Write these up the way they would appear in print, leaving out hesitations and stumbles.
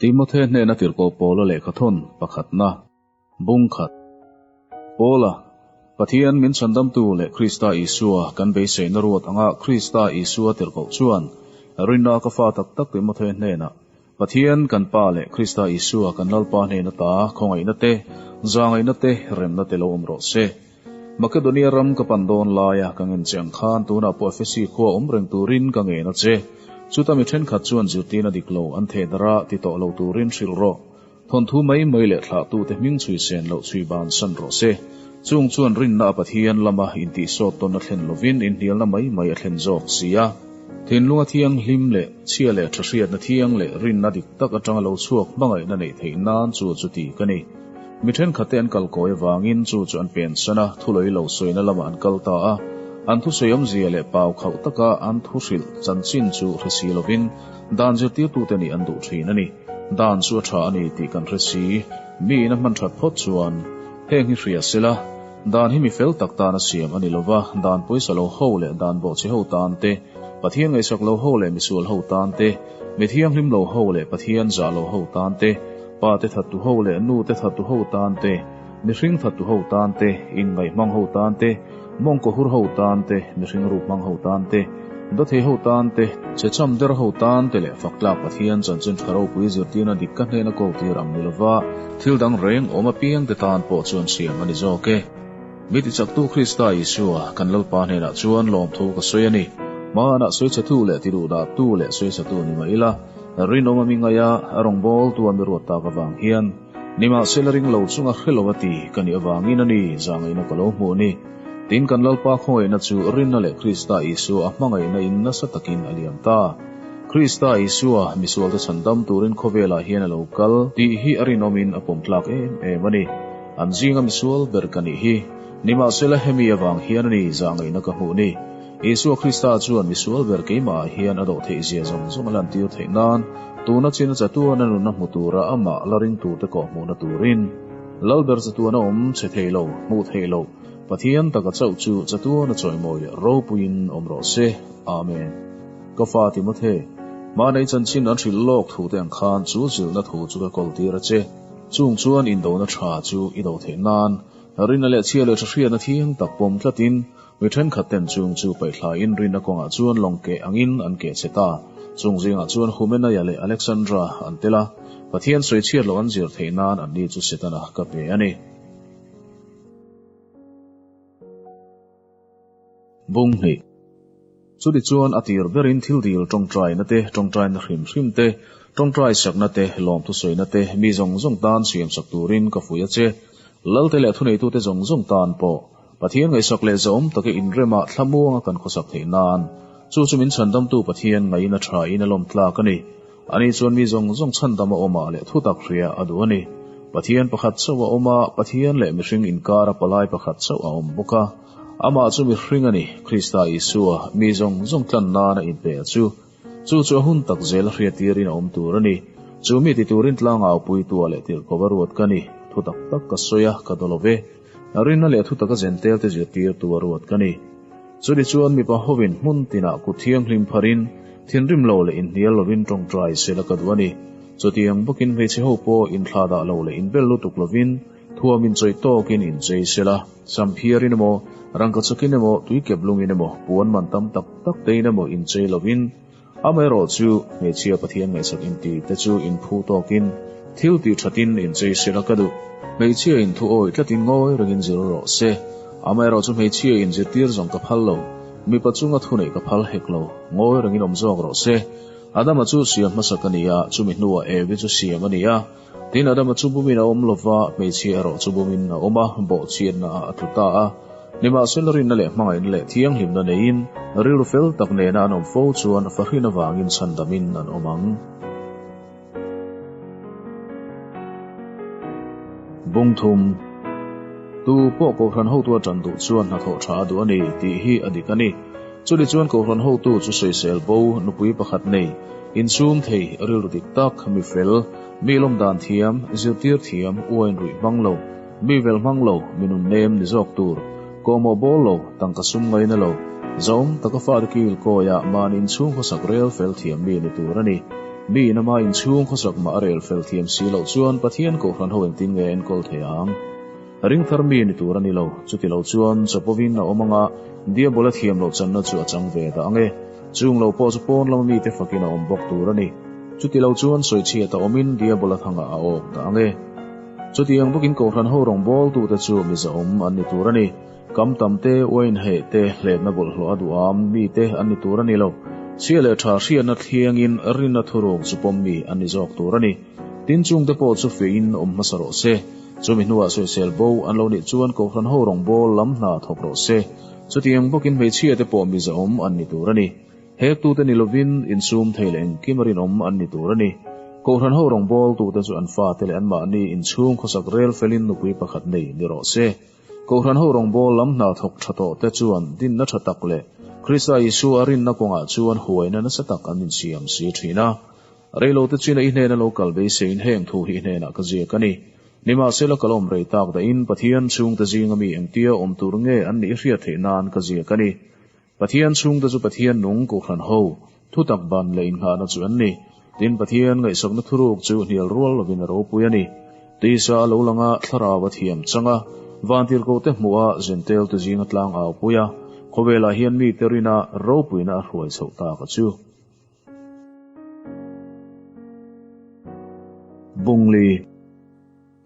Timothe hnena tirhkoh Paula lehkhathawn pakhatna, Bung khat. Paula, Pathian min chhandamtu leh Krista Isua kan beiseina ruat anga Krista Isua tirhkoh chuan rinna ka fa tak tak Timothe hnenah, Pathian kan Pa leh Krista Isua kan Lalpa hnen ata khawngaihna te, zahngaihna te, remna te lo awm rawh se. Makedonia ram ka pan dawn laia ka ngen che ang khan tunah pawh Efesi khua awm reng turin ka ngen a che. Chuta mi thenkhat chuan zirtirna dik lo an theh darh a, ti tawh lo turin hrilh rawh. Thawnthu mai mai leh thlahtute hming chhui sen loh chhui ban san rawh se. Chung chuan rinna a Pathian lama intihsawt tawn a thlen lovin inhnialna mai mai a thlen zawk si a. Thinlunga thianghlim leh chhia leh tha hriatna thiang leh rinna dik tak atanga lo chhuak hmangaihna neih theih nan chu chuti ka ni. Mi thenkhatte an kal kawi avangin chu chu an pensan a, thulawi lo sawina lamah an kal ta a. An thusawi awmzia leh pau khauh taka an thu hrilh chanchin chu hre si lovin dan zirtirtute nih an duh thin a ni. Dan chu a tha a ni tih kan hre si. Miin a hman that phawt chuan heng hi hria sela, dan hi mi fel tak tan a siam a ni lova, dan pawisa lo ho leh dan bawhchhe ho tan te, Pathian ngaihsak lo ho leh misual ho tan te, mi thianghlim lo ho leh Pathian zah lo ho tan te, Pa te thattu ho leh nu te thattu ho tan te, mihring thattu ho tan te, inngaihhmang ho tan te, mawngkaw hur ho tan te, mihring rup hmang ho tan te, dawthei ho tan te, checham der ho tan te leh faktlak Pathian chanchin tha ropui zirtirna dik ka hnena ko tir ang ni lova thil dang reng awm apiang te tan pawh chuan siam a ni zawk e. Mi tichaktu Krista Isua kan Lalpa hnenah chuan lawmthu ka sawi a ni. Hmanah sawichhetu leh tiduhdahtu leh sawisatu ni mah ila, Rinawm a mi ngaih a, a rawngbawltu a mi ruat tak avang hian nimahsela ring lo chunga hre lo a ti ka nih avangin a ni zahngaihna ka lo hmuh ni. Tin, kan Lalpa khawngaihna chu rinna leh Krista Isua a hmangaihna in nasa takin a liam ta. Krista Isua misualte chhandam turin khawvelah hian a lo kal tih hi a rinawmin a pawmtlak em em a ni. An zinga misual ber ka nih hi. Nimahsela hemi avang hian a ni zahngaihna ka hmuh ni. Isua Krista chuan misual ber keimahah hian a dawh theih zia zawng zawng a lantir theih nan, tuna chin a chatuan a nunna hmu tura amah la ring turte kawh hmuhna turin, Lalber chatuan a awm chhe thei lo, hmuh theih loh, Pathian taka chauh chu chatuan a chawimawi leh ropuiin awm rawh se. Amen. Ka fa Timothe, mahni chanchin an hrilh lawk thu te ang khan chu zilhna thu chu ka kawltir a che. Chung chuan indona tha chu i do theih nan, rinna leh chhia leh tha hriatna thiang tak pawm tlatin, Mi thenkhat ten chung chu paihthlaiin rinna kawngah chuan lawng keh angin an keh che ta. Chung zingah chuan Humenaia leh Alexandra an tel a, Pathian sawi chhiat loh an zir theih nan anni chu Setana ka pe a ni. Bung hnih. Chuti chuan a tir berin thil dil tawngtaina te, tawngtaina hrim hrim te, tawngtai sakna te, lawmthu sawina te mi zawng zawng tan siamsak turin ka fuih a che. Lalte leh thuneitute zawng zawng tan pawh Pathian ngaihsak leh zahawm taka inrema thlamuanga kan khawsak theih nan, chu chu min chhandamtu Pathian ngaiin a tha in a lawm tlak a ni. Ani chuan mi zawng zawng chhandam a awmah leh thutak hria a duh a ni. Pathian pakhat chauh a awm a, Pathian leh mihring inkara palai pakhat chauh a awm bawk a. Amah chu mihring a ni, Krista Isua, mi zawng zawng tlan nana inpe a chu. Chu chu a hun tak zel a hriattirin a awm tur a ni. Chu mi ti turin tlangau puitua leh tirhkova ruat ka ni. Thu tak tak ka sawi a, ka daw lo ve. Rinna leh thu taka Jentail te zirtirtu a ruat ka ni. Chuni chuan mipa hovin hmun tinah kut thianghlim pharin, thinrim lo leh inhnial lovin tawngtai sela ka duh a ni. Chutiang bawkin hmeichhe ho pawh inthla dah lo leh inbel lutuk lovin, thuam inchawih tawkin inchei sela, samphiarin emaw, rangkachawkin emaw, tuikeplungin emaw, puan man tam tak tak tein emaw inchei lovin, Amaherawh chu, hmeichhia Pathian ngaihsak inti te chu inphu tawkin, thil tih thatin inchei sela ka duh. Hmeichhia in thu awi tlatin ngawi rengin zir rawh se. Amaherawh chu hmeichhia in zirtir zawng ka phal lo, mipa chunga thu neih ka phal hek lo, ngawi rengin awm zawk rawh se. Adama chu siam hmasak a ni a, chumi hnuah Evi chu siam a ni a. Tin, Adama chu bumin a awm lova, hmeichhia erawh chu bumin a awm a, bawhchhiatna ah a tlu ta a. Nimahsela rinna leh hmangaihna leh thianghlimna neiin, rilru fel tak nena an awm fo chuan fahrin avangin chhandamin an awm ang. Bung thum, Tu pawh Kohhran hotu a ṭan duh chuan hnathawh ṭha a duh a ni tih hi a dik a ni. Chuni chuan Kohhran hotu chu sawisel bo, nupui pakhat nei, insum thei, rilru dik tak, mi fel, mi lawm dan thiam, zirtir thiam, uain ruih hmang lo, mi vel hmang lo, mi nun nem ni zawk tur, kawhmawh bawl lo, tangka sum ngaina lo, zahawm taka fate kil kawia mahni inchhung khawsak rel fel thiam mi ni tur a ni. Mi in ama inchhung khawsak mah a rel fel thiam si loh chuan Pathian Kohhran ho engtin nge a enkawl thei ang? Ringthar mi ni tur a ni lo, chuti lo chuan chapovin a awm anga Diabola thiam loh channa chu a chang ve dah ang e. Chung lo pawh chu pawn lama mite fakin a awm bawk tur a ni. Chuti lo chuan sawichhiat a awmin Diabola thangah a awk dah ang e. Chutiang bawkin Kohhran ho rawngbawltute chu mizaawm an ni tur a ni. Kam tam te, uain heh te, hletna bawlhhlawh a duham mi te an ni tur a ni lo. Chhia leh tha hriatna thliangin rinna thuruk chu pawm mi an ni zawk tur a ni. Tin chungte pawh chu fiahin awm hmasa rawh se. Chumi hnuah sawisel bo an lo nih chuan Kohhran ho rawngbâwl lam hna thawk rawh se. Chutiang bawkin hmeichhia te pawh mizaawm an ni tur a ni. Hektute ni lovin insum thei leh engkim a rinawm an ni tur a ni. Kohhran ho rawngbâwltute chu an fate leh anmahni inchhung khawsak rel felin nupui pakhat nei ni rawh se. Kohhran ho rawngbâwl lam hna thawk ṭha tawhte chuan dinna ṭha tak leh Krista Isua a rinna kawngah chuan huaina nasa tak an insiam si ṭhin a. Reilote china i hnena lo kal beiseiin heng thu hi i hnenah ka ziak a ni. Nimahsela ka lawm rei tak dahin Pathian chhungte zinga mi engtia awm tur nge an nih i hriat theih nan ka ziak a ni. Pathian chhungte chu Pathian nung Kohhran ho, thutak ban leh innghahna chu an ni. Tin, Pathian ngaihsakna thuruk chu hnial rual lovin a ropui a ni. Tisa a lo lang a, thlarau a thiam chang a, vantirhkohte hmuh a, zentelte zinga tlang au pui a, khawvelah hian mite rina ropuina a hruai chhoh tak a chu. Bungli.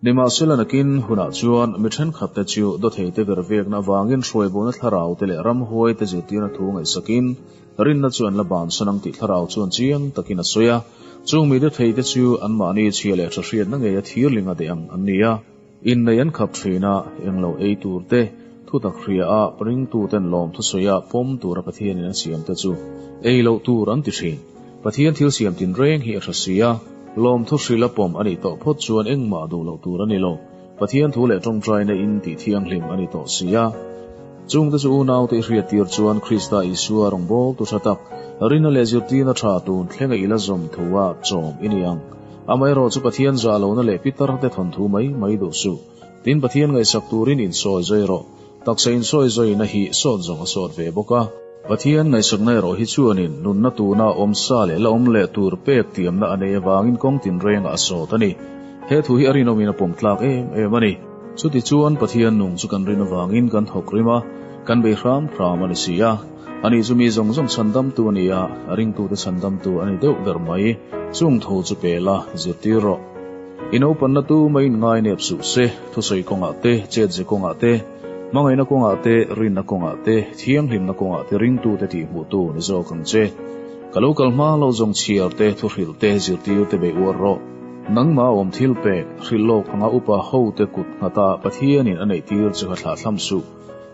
Nimahsela nakin hunah chuan mi thenkhatte chu dawtheite ver vekna avangin hruaibawhna thlaraute leh ramhuaite zirtirna thu ngaihsakin rinna chu an la bansan ang tih thlarau chuan chiang takin a sawi a. Chung mi dawtheite chu anmahni chhia leh tha hriatna ngeia thirling a deh ang an ni a. Innei an khap thin a, englo ei tur te, thutak hria a, ringtuten lawm thusawi a pawm tura Pathianin a siam te chu ei loh tur an ti thin. Pathian thil siam tinreng hi a tha si a, lawmthu hril a pawm a nih tawh phawt chuan engmah duh loh tur a ni lo. Pathian thu leh tawngtaina in tih thianghlim a ni tawh si a. Chungte chu unaute i hriattir chuan Krista Isua rawngbawltu tha tak, rinna leh zirtirna tha tun thlenga i la zawm thu a chawm i ni ang. Amaherawh chu Pathian zah lohna leh pitar te thawnthu mai mai duh suh. Tin Pathian ngaihsak turin insawi zawi rawh. Taksa insawi zawina hi sawt zawng a sawt ve bawk a. Pathian ngaihsakna erawh hi chuanin nunna tuna awm sa leh la awm leh tur pek tiamna a nei avangin kawng tinrengah a sawt a ni. He thu hi a rinawmin a pawm tlak em em a ni. Chutichuan Pathian nung chu kan rin avangin kan thawk rim a, kan bei hram hram a ni si a. Ani chu mi zawng zawng chhandamtu a ni a, a ringtute chhandamtu a ni deuh ber mai. Chung thu chu pe la, zirtir rawh. I naupanna tu mai in ngai nep suh se, thusawi kawngah te, chetze kawngah te, hmangaihna kawngah te, rinna kawngah te, thianghlimna kawngah te ringtute tihhmuhtu ni zawk ang che. Ka lo kal hma lo zawng chhiar te, thuhrilh te, zirtir te bei uar rawh. Nangmah awm thil pek, hrilh lawk anga upa hote kut nghata Pathianin a neihtir che kha thlahthlam suh.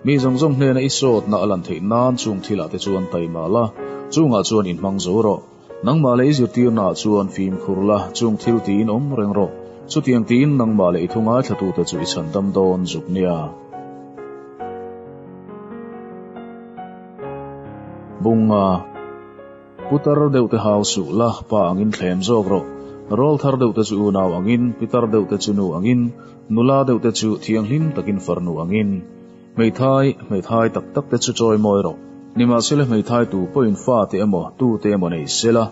Mi zawng zawng hnena i sawtna a lan theih nan chung thilah te chuan taima la, chungah chuan inhmang zo rawh. Nangmah leh i zirtirnaah chuan fimkhur la, chung thil tiin awm reng rawh. Chutiang tiin nangmah leh i thu ngaithlatute chu i chhandam dawn zuk nia. Bunga. Putar deuhte hau suh la, pa angin thlem zawk rawh. Rawl thar deuhte chu unau angin, pitar deuhte chu nu angin, nula deuhte chu thianghlim takin farnu angin. Hmeithai, hmeithai tak tak te chu chawi mawi rawh. Nimahsela hmeithai tu pawhin fate emaw, tute emaw nei sela,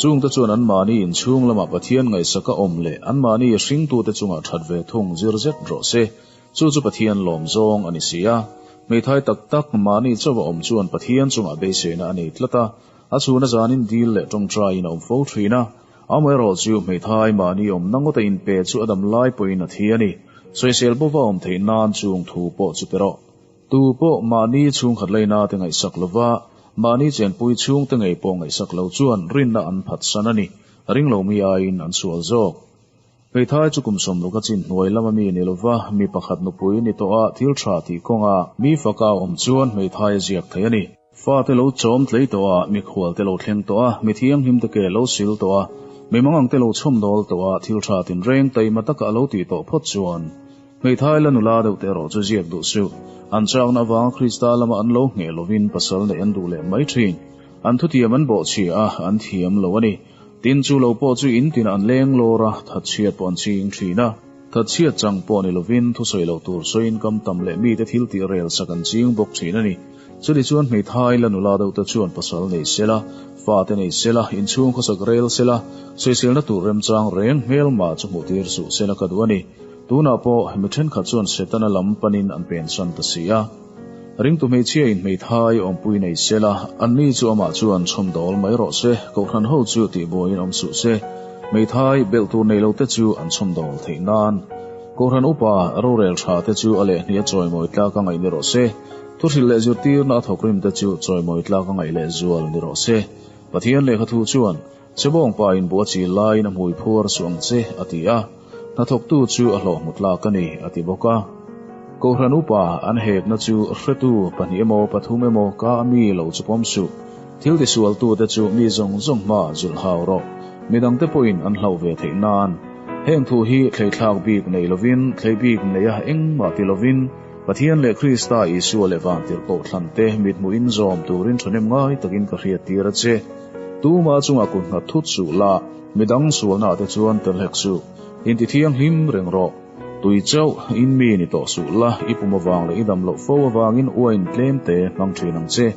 chungte chuan anmahni inchhung lamah Pathian ngaihsaka awm leh anmahni hringtute chungah that ve thung zir zet rawh se. Chu chu Pathian lawm zawng a ni si a. Hmeithai tak tak mahni chauha awm chuan Pathian chungah beiseina a nei tlat a, a chhuna zanin dil leh tawngtaiin a awm fo thin a. Amaherawh chu hmeithai mahni awmna ngawta inpe chu a dam lai pawhin a thi a ni. Sawisel bova awm theih nan chung thu pawh chu pe rawh. Tu pawh mahni chhungkhat laina te ngaihsak lova, mahni chenpui chhungte ngei pawh ngaihsak lo chuan rinna an phatsan a ni. Ringlo mi aiin an sual zawk. Hmeithai chu kum sawmruk a chin hnuai lama mi ni lova, mi pakhat nupui ni tawh a thil tha tih kawnga mi faka awm chuan hmeithai a ziak thei a ni. Fate lo chawm tlei tawh a, mikhual te lo thleng tawh a, mi thianghlim te ke lo sil tawh a, mi mangang te lo chhawmdawl tawh a, thil tha tinreng taima taka a lo tih tawh phawt chuan hmeithai la nula deuh te erawh chu ziak duh suh. An chakna avanga Krista lama an lo ngheh lovin pasal neih an duh leh mai thin. An thutiam an bawhchhia a, an thiam lo a ni. Tin chu lo pawh chu in tinah an leng lawr a, thatchhiat pawh an ching thin a. Thatchhiat chang pawh ni lovin thusawi loh tur sawiin kam tam leh mite thil tih rel sak an ching bawk thin a ni. Chutichuan hmeithai la nula deuhte chuan pasal nei sela, fate nei sela, inchhung khawsak rel sela, sawiselna tur remchang reng hmelma chu hmuhtir suh sela ka duh a ni. Tunah pawh mi thenkhat chuan Setana lam panin an pensan ta si a. Ringtu hmeichhia in hmeithai awmpui nei sela, anni chu amah chuan chhawmdawl mai rawh se, kohhran ho chu tihbuaiin awm suh se, hmeithai belh tur nei lote chu an chhawmdawl theih nan. Kohhran upa rorel tha te chu a lehhnih a chawimawi tlak a ngaih ni rawh se, thuhrilh leh zirtirna a thawkrim te chu chawimawi tlak a ngaih leh zual ni rawh se. Pathian lehkha thu chuan, Chebawngpa in buh a chil laiin a hmui phuar suh ang che, a ti a. Hnathawktu chu a hlawhhmu tlak a ni, a ti bawk a. Kohhran upa an hekna chu hretu pahnih emaw pathum emaw ka a mi lo chu pawm suh. Thil tisualtute chu mi zawng zawng hmaah zulh hau rawh. Midangte pawhin an hlauh ve theih nan. Heng thu hi thleithlak bik nei lovin, thlei bik neia engmah ti lovin, Pathian leh Krista Isua leh Vantirhkoh thlante mithmuhin zawm turin thahnem ngai takin ka hriattir a che. Tuma chungah kut nghat thut suh la, midang sualnaah te chuan tel hek suh. Inti thianghlim reng rawh. Tui chauh in mi ni tawh suh la, i pum avang leh i dam loh fo avangin uain tlem te hmang thin ang che.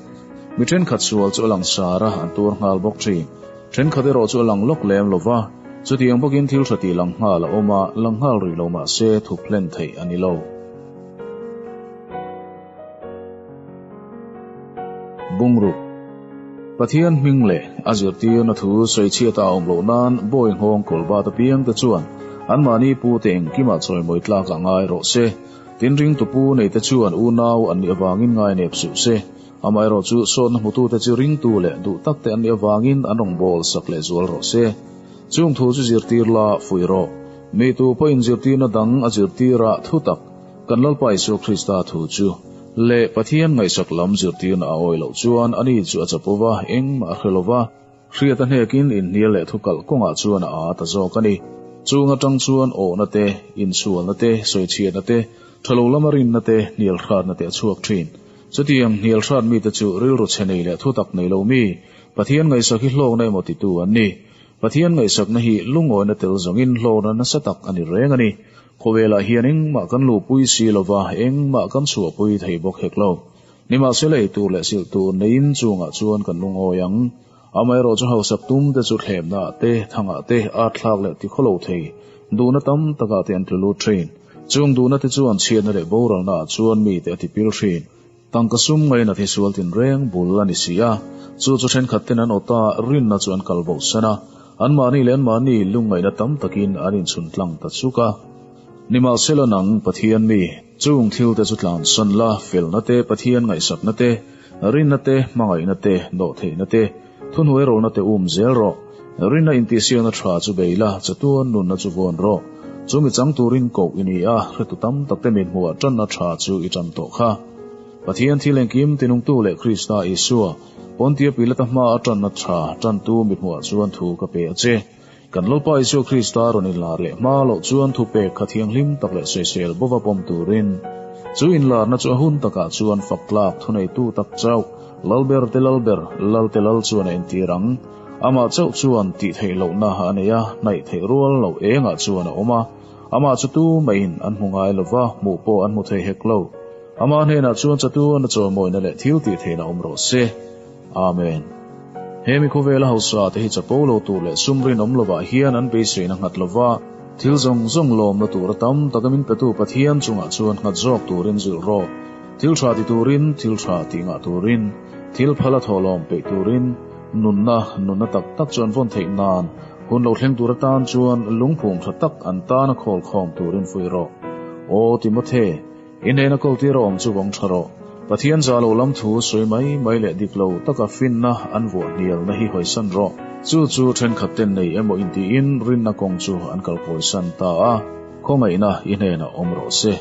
Mi thenkhat sual chu a lang sar a, an tuar nghal bawk thin. Thenkhat erawh chu a lang lawk lem lo va, chutiang bawkin thil tha tih lang nghal a awm a, lang nghal rih lo mah se thup hlen theih a ni lo. Bungruk. Pathian hming leh a zirtirna thu sawichhiata a awm loh nan bawi nghawng kawl bat apiang te chuan anmahni pute engkimah chawimawi tlak a ngai rawh se. Tin ringtu pu neite chuan unau an nih avangin ngainep suh se. Amaherawh chu sawtna hmutute chu ringtu leh duh takte an nih avangin an rawn bawl sak leh zual rawh se. Chung thu chu zirtir la fuih rawh. Mi tu pawhin zirtirna dang a zirtir a thu tak, kan Lalpa Isua Krista thu chu, leh Pathian ngaihsak lam zirtirna a awi loh chuan ani chu a chapo va, engmah a hre lo va, hriat a hnekin inhnial leh thukalh kawngah chuan a â ta zawk a ni. Chung atang chuan awhna te, insualna te, sawichhiatna te, thalo lama rinna te, hnialhratna te a chhuak thin. Chutiang hnialhrat mite chu rilru chhe nei leh thutak nei lo mi, Pathian ngaihsak hi hlawkna emaw titu an ni. Pathian ngaihsakna hi lungawina tel zawngin hlawkna nasa tak a ni reng a ni. Khawvelah hian engmah kan luhpui si lova, engmah kan chhuahpui thei bawk hek lo. Nimahsela ei tur leh silh tur neiin chungah chuan kan lungawi ang. Amaherawh chu hausak tum te chu thlemnaah te, thangah te, arthlak leh tikhawlo thei duhna tam takah te an tlu lut thin. Chung duhna te chuan chhiatna leh boralnaah chuan mite a tipil thin. Tangka sum ngaina thi sual tinreng bul a ni si a, chu chu thenkhat ten an awta rinna chu an kal bohsan a, anmahni leh anmahni lungngaihna tam takin an inchhun tlang ta chuk a. Nimahsela nang, Pathian mi, chung thil te chu tlansan la, felna te, Pathian ngaihsakna te, rinna te, hmangaihna te, dawhtheihna te, thuhnuai rolna te um zel rawh. Rinna intihsiakna tha chu bei la, chatuan nunna chu vawn rawh. Chu mi chang turin koh i ni a, hretu tam takte mithmuhah tanna tha chu i tan tawh kha. Pathian thil engkim tinungtu leh Krista Isua, Pontia Pilata hmaa a tanna tha tantu mithmuhah chuan thu ka pe a che. Kan Lalpa Isua Krista rawn inlar leh hma loh chuan thupek kha thianghlim tak leh sawisel bova pawm turin, chu inlarna chu a hun takah chuan fak tlak thuneitu tak chauh, Lalber te Lalber, Lal te Lal chuan a entir ang. Amah chauh chuan tih theih lohna a nei a, hnaih theih rual loh engah chuan a awm a. Amah chu tu maiin an hmu ngai lo va, hmuh pawh an hmu thei hek lo. Amah hnenah chuan chatuan a chawimawina leh thil tih theihna awm rawh se. Amen. He mi khawvela hausa te hi chapo lo tur leh sum rinawm lovah hian an beiseina nghat lova, thil zawng zawng lawmna tura tam taka min petu Pathian chungah chuan nghat zawk turin zilh rawh. Thil tha ti turin, thil tha tih ngah turin, thil phal a thawhlawm peih turin, nunna, nunna tak tak chu an vawn theih nan, hun lo thleng tur atan chuan lungphum tha tak an tana khawl khawm turin fuih rawh. Aw Timothe! I hnena kawltir a awm chu vawng tha rawh. Pathian za lo lam thu sawi mai mai leh dik lo taka finna an vuah hnialna hi hawisan rawh. Chu chu thenkhat ten nei emaw intiin rinna kawng chu an kalkawisan ta a, khawngaihna i hnenah awm rawh se.